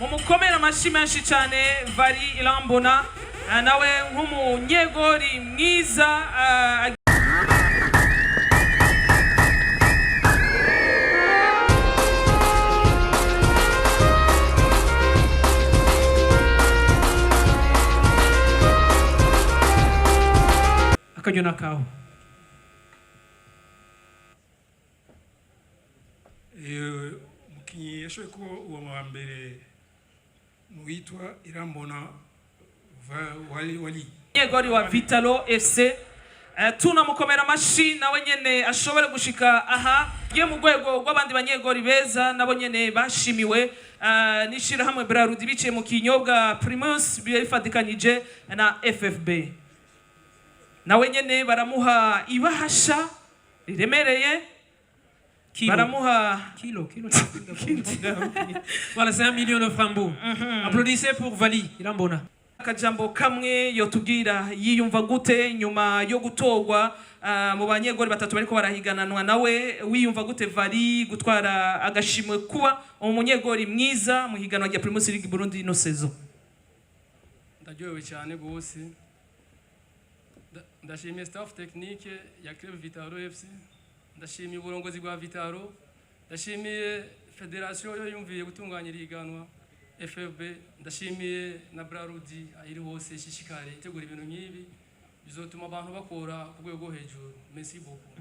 Mumukomere amashyi menshi cyane Vali Irambona, nawe nk'umunyegori mwiza. Akaryo nakawe. Umukinnyi yashoboye kuba uwo wa mbere ni uwitwa Irambona Wali. Umunyegori wa Vitalo FC, tunamukomera amashyi nawe nyene ashobore gushika aha ye mu rwego rw'abandi banyegori beza nabo nyene bashimiwe n'ishirahamwe Brarudi biciye mu kinyobwa Primus bifatikanije na FFB. Nawe nyene baramuha ibahasha riremereye. Kilo. Baramuha Kilo, kilo. Voilà, c'est 1 million de francs Bu. Applaudissez pour Vali Irambona. Akajambo kamwe yotubwira yiyumva gute nyuma yo gutorwa mu banyegori batatu bariko barahigananwa nawe. Wiyumva gute Vali gutwara agashimwe kuba umunyegori mwiza mu higanwa rya Primus League Burundi ino saison? Ndaryohewe cyane rwose. Ndashimiye staff technique ya Club Vitalo FC, ndashimiye uburongozi bwa Vitalo, ndashimiye fédération yo yumviye gutunganya iri higanwa FFB, ndashimiye na Brarudi aho iri hose ishishikare itegura ibintu nk'ibi bizotuma abantu bakora ku rwego rwo hejuru. Merci beaucoup.